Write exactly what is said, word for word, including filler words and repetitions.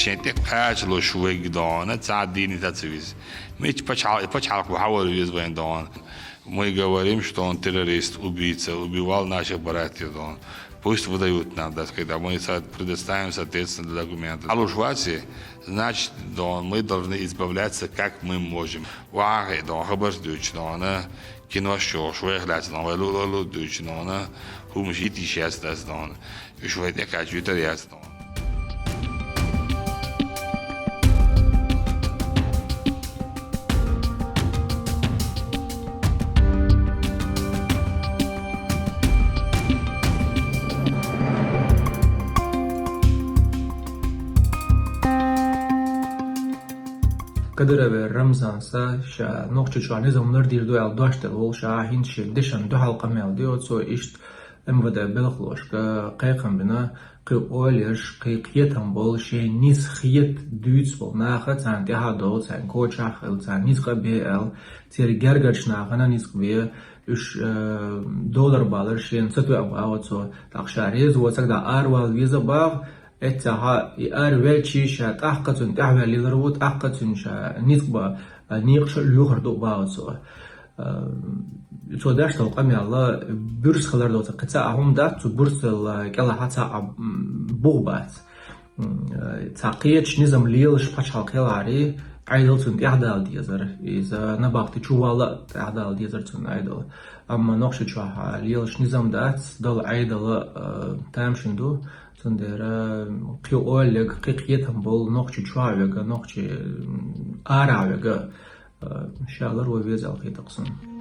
Шен тӀе кхачалуш вайга дона, цхьа дийна ца веза. Мича пачхьал-, пачхьалкх вахьавар веза вайн дона. Мы говорим, что он террорист, убийца, убивал наших братьев дона. Пусть выдают нам, так сказать, а мы со-, предоставим, соответственно, документы. Алуш ваце, значит, дона, мы должны избавляться, как мы можем. Вахе дона, хабарш дуьйч дона, кинош чухуш вайх лац дона, вай лу-, лу-, лу дуьйч дона, хӀумаш итиш яц дас дона. Уж вай тӀекхача витар яц дона. Кадыровера Рамзана ша Нохчийчохь низам лардийр ду аьлла дош делла волуш, ша хӀинца шен дешан дуьхьал къамел де, оцо иштта МВД белхалошка кхайкхам бина, кхин ойла еш, кхин кхетам болу, шен низ хета дуьйцу болу наха, царна тӀаьхьа долу, царна кочахь хила, царна ницкъ а бе аьлла, церан гергарчу нахана ницкъ бе, уьш, э, долар балар шена ца тоьа баха оцо, тӀаккха ша реза воцург дӀа аравала веза баха, эццахьа и аравелчий ша тӀаккха цунна тӀаьхьаваьлла лелар ву, тӀаккха цунна ша ницкъ бан, а, некъаш а лоьхур ду баха оцо. Э, цо деш долу къамел буьрса хилар доцург кхин цхьа а хӀума дац, цу буьрсал кӀелахь цхьа а, м, бух бац. М, э, цхьа кхечу низам лелаш пачхьалкх хилахьарий, Ӏедал цунна тӀаьхьадала дезара. Иза набахти чу вала а тӀаьхьадала дезара цунна Ӏедал. Амма Нохчийчохь лелаш низам дац, долу Ӏедал а, э, тамашийна ду. Цундела кхин ойла ерг, кхин кхетам болу Нохчийчохь верг, нохчий, м, арахь верг, э, ша ларван веза аьлла хета-кх суна.